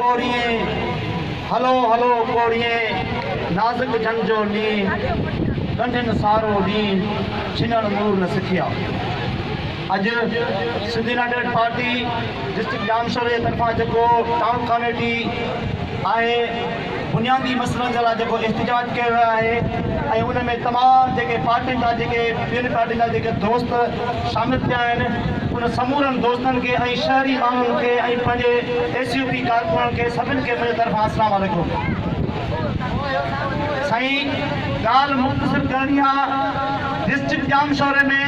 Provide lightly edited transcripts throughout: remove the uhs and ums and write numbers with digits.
ڪوريين، هلو هلو ڪوريين، نازڪ جن جو نينهن، ڳنڍين سارو ڏينهن، ڇنڻ مور نه سکيا. اڄ سنڌ يونائيٽيڊ پارٽي ڊسٽرڪٽ ڄامشوري جي طرفان جيڪو ٽائون ڪاميٽي آهي بنيادي مسئلن جي لاء جيڪو احتجاج ڪيو ويو آهي ۽ ان ۾ تمام جيڪي پارٽين جا جيڪي ٻين پارٽين جا جيڪي دوست شامل ٿيا آهن ان سمورن دوستن کي ۽ شهري ماڻهن کي ۽ پنهنجي ايس يو پي ڪارڪنن کي سڀن کي منهنجي طرفان اسلام عليڪم. سائين ڳالهه مختصر ڪرڻي آ ڊسٽرڪٽ ڄامشوري ۾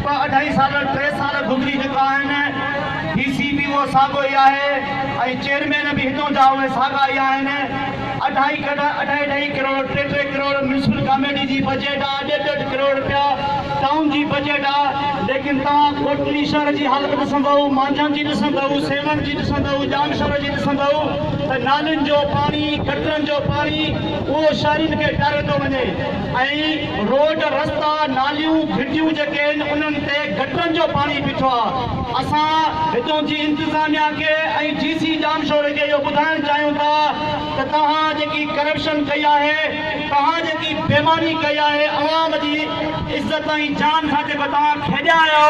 ٻه اڍائي سال ٽي سال گذري چڪا آهن ڊي سي به اهو ساڳو ئي آهي ۽ چيئرمين به هتون جا اهي ساڳا ئي آهن. اڍائي ڪڍ اڍائي اڍائي ڪروڙ ٽي ٽي ڪروڙ ميونسپل ڪاميٽي جي بجيٽ آ ڏيڍ ڏيڍ ڪروڙ رپيا ٽائون جي بجيٽ آ ليڪن توهان ڪوٽڙي شهر جي حالت ڏسندؤ مانجهند جي ڏسندؤ سيوهڻ جي ڏسندؤ ڄامشوري جي ڏسندؤ ته نالين جو پاڻي گٽرن جو پاڻي اهو شهرين کي پياريو ٿو وڃي ۽ روڊ رستا ناليون گهٽيون جيڪي آهن انهن تي گٽرن جو پاڻي بيٺو آ اسان هتون جي انتظاميا کي ۽ ڊي سي ڄامشوري کي اهو ٻڌائڻ چاهيون ٿا ته توهان جيڪي ڪرپشن ڪئي آهي توهان جيڪي بيماني ڪئي آهي عوام جي عزت ۽ جان سان جيڪو توهان کيڏيا آهيو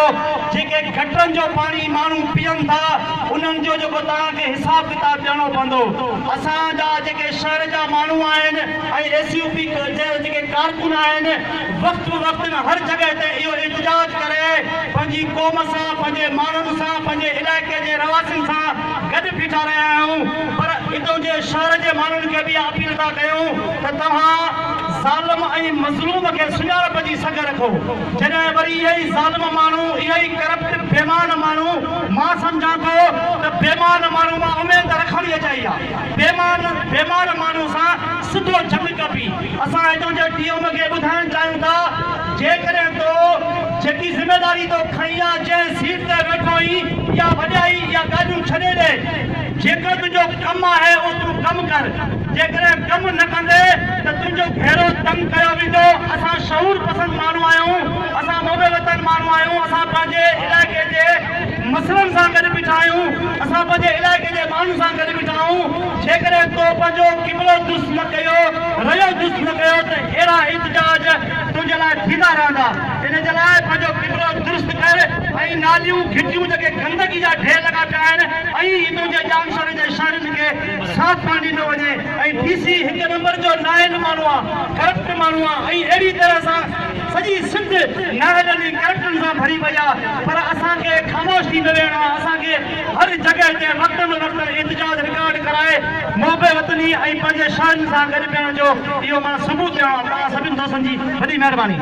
جيڪي گٽرن جو پاڻي ماڻهو پيئن ٿا انهن جو جيڪو توهان کي حساب ڪتاب ڏيڻو پوندو اسان جا جيڪي شهر جا ماڻهو آهن ۽ ايس يو پي جا جيڪي ڪارڪن آهن وقت به وقت هر جڳهه تي اهو احتجاج ڪري پنهنجي قوم سان پنهنجي ماڻهن سان پنهنجي علائقي جي رهواسين سان گڏ بيٺا رهيا آهيون پر اتون جي شهر جي ماڻهن کي به اها اپيل ٿا ڪيون ته توهان ظالم ۽ مظلوم کي سڃاڻپ جي سگهه رکو جڏهن وري اهي ئي ظالم ماڻهو اهي ئي ڪرپٽ بيمان ماڻهو مان سمجهان ٿو ته بيمان ماڻهو مان اميد رکڻ ئي اجائي آهي. بيمان بيمار ماڻهو سان سڌو جنگ ڪبي. اسان هتان جي ڊي ايم کي ٻڌائڻ چاهيون ٿا جيڪڏهن تو جيڪي ذميواري تو کنئي آ جنهن سيٽ تي ويٺو آهين اها وڏيائي اها ڳالهيون ڇڏي ڏي جيڪو تنهنجو ڪم آهي اهو تون ڪم ڪر جيڪڏهن ڪم نه ڪندي ته تنهنجو گهيرو تنگ ڪيو ويندو اسان شعور پسند ماڻهو آهيون اسان محب وطن ماڻهو آهيون اسان پنهنجي علائقي جي مسئلن سان گڏ بيٺا آهيون، اسان پنهنجي علائقي جي ماڻهن سان گڏ بيٺا آهيون، جيڪڏهن تو پنهنجو قبلو درست نه ڪيو، رويو درست نه ڪيو ته اهڙا احتجاج تنهنجي لاء ٿيندا رهندا، ان جي لاء پنهنجو قبلو درست ڪر ۽ ناليون، گهٽيون جيڪي گندگي جا ڍير لڳا پيا آهن ۽ تنهنجي ڄامشوري جي شهرين کي صاف پاڻي ڏنو وڃي ۽ ڊي سي هڪ نمبر جو نااهل ماڻهو آهي، ڪرپٽ ماڻهو آهي ۽ اهڙي طرح سان سڄي سنڌ نااهلن ۽ ڪرپٽن سان ڀري پئي آ پر اسان کي خاموش ٿي نه ويهڻو آ اسان کي هر جڳهه تي وقتن به وقتن احتجاج رڪارڊ ڪرائي محب وطني ۽ پنهنجي شهرين سان گڏ بيهڻ جو اهو معنيٰ ثبوت ڏيڻو آ توهان سڀني دوستن جي وڏي مهرباني.